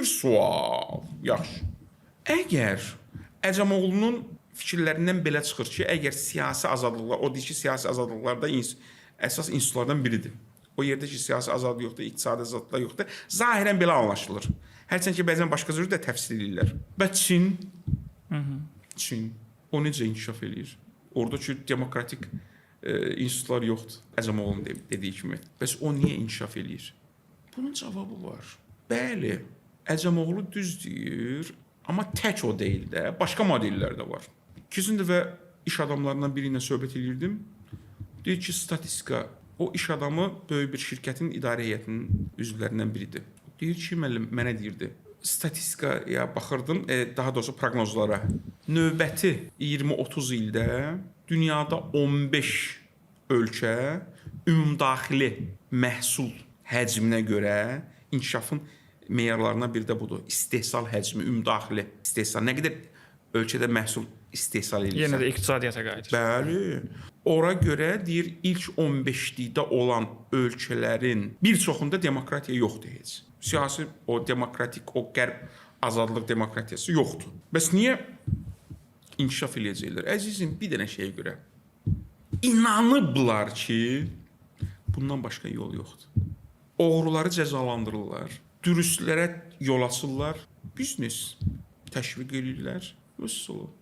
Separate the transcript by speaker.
Speaker 1: Bir sual. Yaxşı. Əgər Əcəmoğlunun fikirlərindən belə çıxır ki, əgər siyasi azadlıqlar, o deyir ki, siyasi azadlıqlarda əsas institutlardan biridir. O yerdə ki, siyasi azadlıq yoxdur, iqtisadi azadlıqlar yoxdur. Zahirən belə anlaşılır. Hərçənd ki, bəzən başqa cür də təfsir eləyirlər. Və Çin, Çin o necə inkişaf eləyir? Orada ki, demokratik institutlar yoxdur. Əcəmoğlunun dediyi kimi. Bəs o niyə inkişaf eləyir? Bunun cavabı var. Bəli, Əcəmoğlu düz deyir, amma tək o deyil də, başqa modellər də var. Keçən dəfə iş adamlarından biri ilə söhbət eləyirdim. Deyir ki, statistika, o iş adamı böyük bir şirkətin idarə heyətinin üzvlərindən biridir. Deyir ki, müəllim mənə deyirdi. Statistikaya baxırdım, daha doğrusu proqnozlara. Növbəti 20-30 ildə dünyada 15 ölkə ümumdaxili məhsul həcminə görə inkişafın meyarlarından biri də budur. İstehsal həcmi, ümumdaxili istehsal. Nə qədər ölkədə məhsul istehsal edirsən.
Speaker 2: Yenə də iqtisadiyyata qayıdır.
Speaker 1: Bəli. Ora görə deyir ilk 15-likdə olan ölkələrin bir çoxunda demokratiya yoxdur heç. Siyasi o demokratik, o qərb azadlıq demokratiyası yoxdur. Bəs niyə inkişaf eləyəcəklər? Əzizim, bir dənə şeyə görə. İnanıblar ki, bundan başqa yol yoxdur. Oğruları cəzalandırırlar, dürüstlərə yol açırlar, biznes təşviq eləyirlər. Vəssalam.